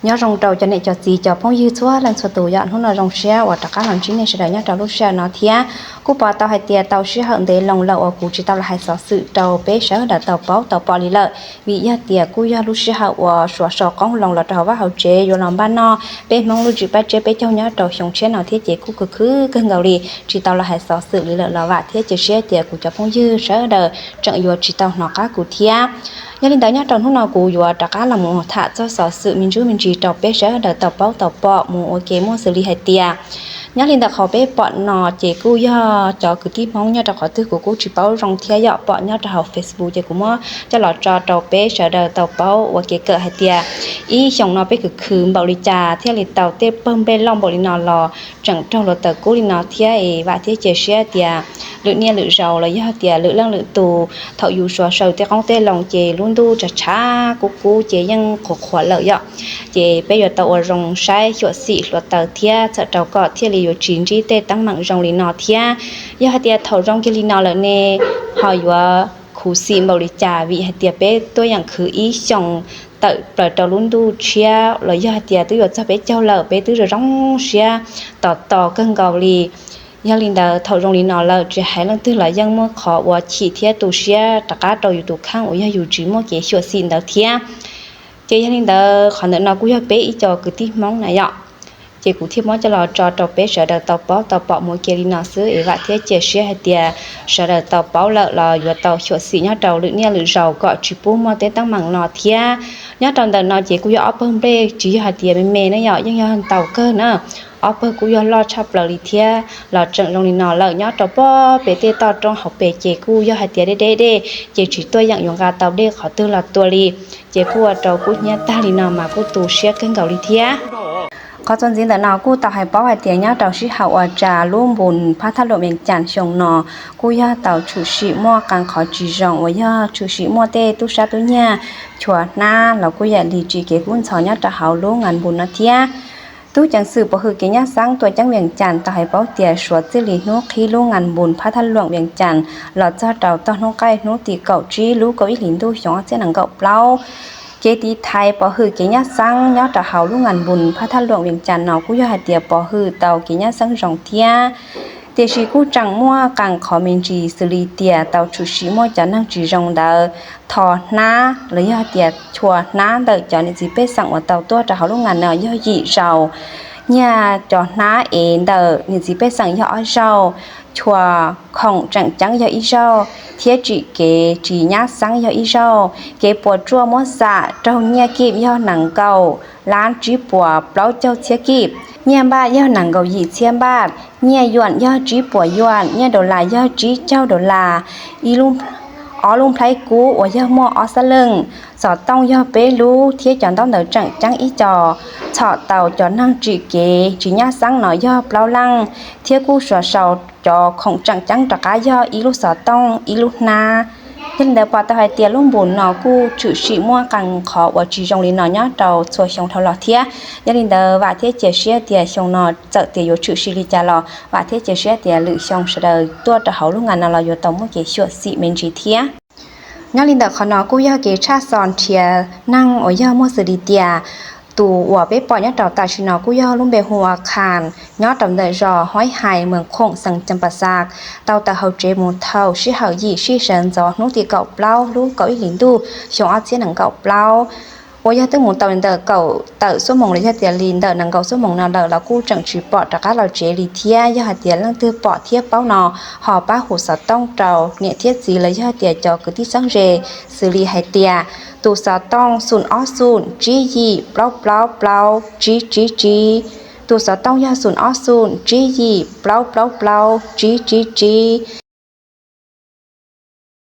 Nyob zoo rau cov niam cov txiv cov phooj ywg txhua leej txhua tus yom, hnub no zoo siab uas rov qab los ntsib nej sawv daws nyob rau lub sij hawm no thiab. Kuj pom tau hais tias tau sij hawm ntev loo lawm uas kuv tsis tau los hais xov xwm rau peb sawv daws tau paub tau pom li lawm, vim yog tias kuj yog lub sij hawm uas suav sau qoob loo los rau hauv vaj hauv tsev yuav los npaj noj peb Hmoob lub tswv paj tsiab peb caug nyob rau xyoo tshiab no thiab ces kuj khwv khwv kawg nkaus li tsis tau los hais xov xwm li lawm los vam thiab cia siab tias kuv cov phooj ywg sawv daws tseem yuav tsis tau hnov qab kuv thiab. Yog li ntawd nyob rau hnub no kuv yuav rov qab los mus tham txog xov xwm me ntsuj me ntsis rau peb sawv daws tau paub tau pom mus ua ke muaj xws li hais tias nyob li ntawm qhov peb pom no ces kuj yog cov kwv tij Hmoob nyob rau qhov twg kuv kuj tsis paub zoo thiab yom, pom nyob rau hauv Facebook ces kuv muab coj los tso rau peb sawv daws tau paub ua kev kawm hais tias ib xyoos no peb khwv khwv npaum li cas thiaj li tau tej pawg nplej loj npaum li no los tseem raug luag taws kub li no thiab es vam thiab cia siab tias lwm niaj lwm zaus los yog tias lwm leej lwm tus thaum yus suav sau tej qoob tej loo ces lub ntuj tshav tshav kub kub ces yeej qhuav qhuav lawm yom, ces peb yuav tau ua zoo saib xyuam xim hluav taws thiab txhawm rau kom thiaj li yuav tsis ntsib tej teeb meem zoo li no thiab. Yog hais tias thaum zoo kiag li no lawm ne ho yuav khuv xim npaum li cas vim hais tias peb tuaj yeem khwv ib xyoos tawm plaws rau lub ntuj tshiab los yog hais tias twb yuav txog peb caug lawm peb twb zoo zoo siab tos tos kawg nkaus li. Yog li ntawd thaum zoo li no lawm tsis hais leej twg los yeej muaj qhov ua chim thiab tu siab rov qab rau yus tus kheej uas yog yus tsis muaj kev xyuam xim ntawd thiab. Ces yog li ntawd qhov ntawm no kuj yog peb ib co kwv tij Hmoob na yom, ces kuv thiaj muab coj los tso rau peb sawv daws tau paub tau pom mus ua ke li no xwb es vam thiab cia siab hais tias sawv daws tau paub lawm los yuav tau xyuam xim nyob rau lwm niaj lwm zaus kom tsis pub muaj tej teeb meem no thiab. Nyob rau ntawm no ces kuj yog ob pawg nplej tsis yog hais tias me me na yom, yeej yog ntau kawg na, ob pawg kuj yog loj tshaj plaws li thiab los tseem zoo li no lawm nyob rau pob pem tej toj roob hauv pes ces kuj yog hais tias deb deb dej ces tsis tuaj yeem yuav nqa tau dej qhov twg los tua li, ces kuj ua rau kub hnyiab tag li no mas kuj tu siab kawg nkaus li thiab. Qhov txuas ntxiv ntawm no kuj tau hais paub hais tias nyob rau sij hawm uas tsa lub npus phab thaj luam Vias Cas xyoo no kuj yog tau tshwm sim muaj qee qhov tsis zoo uas yog tshwm sim muaj tej tub sab tub nyiag chua hnab los kuj yam li tsim kev kub ntxhov nyob rau hauv lub ngas npus no thiab. Tub ceev xwm pov hwm kev nyab xeeb tuam ceeb Vias Cas tau hais paub tias suav txij li hnub qhib lub ngas npus phab thaj luam Vias Cas los txog rau tog hnub qaij hnub tim kaum tsib lub kaum ib hlis ntuj xyoo ob txhiab nees nkaum plaub, kev tiv thaiv pov hwm kev nyab xeeb nyob rau hauv lub ngas npus phab thaj luam Vias Cas no kuj yog hais tias pov hwm tau kev nyab xeeb zoo thiab. Tiam sis kuj tseem muaj qee qhov me ntsis xws li tias tau tshwm sim muaj cov neeg tsis zoo ntawd tho hnab los yog tias chua hnab ntawm cov niam txiv pej xeem uas tau tuaj rau hauv lub ngas no yog yim zaus, nyiag cov hnab es ntawm niam txiv pej xeem yog ob zaug, chua khoom tseem ceeb yog ib zaug, thiab tsim kev tsis nyab xeeb yog ib zaug. Kev puas tsuaj muab xam raug nyiaj kij yog nees nkaum lab tsib puas plaub caug txhiab kij, nyiaj npaj yog nees nkaum yim txhiab npaj, nyiaj yuam yog tsib puas yuam, nyiaj dollar yog tsib caug dollar, ib lub, ob lub nplhaib kub uas yog muaj ob xab leej, xov tooj yog peb lub thiab cov ntaub ntawv tseem ceeb ib co. Txhom tau cov neeg tsim kev tsis nyab xeeb no yog plaub leej, thiab kuj suav sau cov khoom tseem ceeb rov qab yog ib lub xov tooj ib lub hnab. Yog li ntawd pom tau hais tias lub npus no kuj tshwm sim muaj qee qhov uas tsis zoo li no nyob rau txhua xyoo dhau los thiab. Yog li ntawd vam thiab cia siab tias xyoo no txawm tias yuav tshwm sim li cas los vam thiab cia siab tias lwm xyoo sawv daws tuaj rau hauv lub ngas no los yuav tau muaj kev xyuam xim me ntsis thiab. Nyob li ntawm qhov no kuj yog kev tshaj xo nrhiav neeg uas yog muaj xws li tias tus uas peb pom nyob rau tam sim no kuj yog lub npe hu ua Khas nyob rau ntawm zos Huaib Hais, moos Khoom, xeev Ceeb Pas Xas, tau tawm hauv tsev mus thaum sij hawm yim sij sawv ntxov hnub tim kaum plaub lub kaum ib hlis ntuj xyoo ob txhiab nees nkaum plaub, uas yog twb mus tau li ntawm kaum tawm xuab moos los yog tias li ntawm nees nkaum xuab moos no lawm los kuj tseem tsis pom rov qab los tsev li thiab. Yog hais tias leej twg pom thiab paub no ho pab hu xov tooj rau niam thiab txiv los yog tias cov kwv tij txheeb ze xws li hais tias tus xov tooj xoom ob xoom tsib yim plaub plaub plaub tsib tsib tsib, tus xov tooj yog xoom ob xoom tsib yim plaub plaub plaub tsib tsib tsib.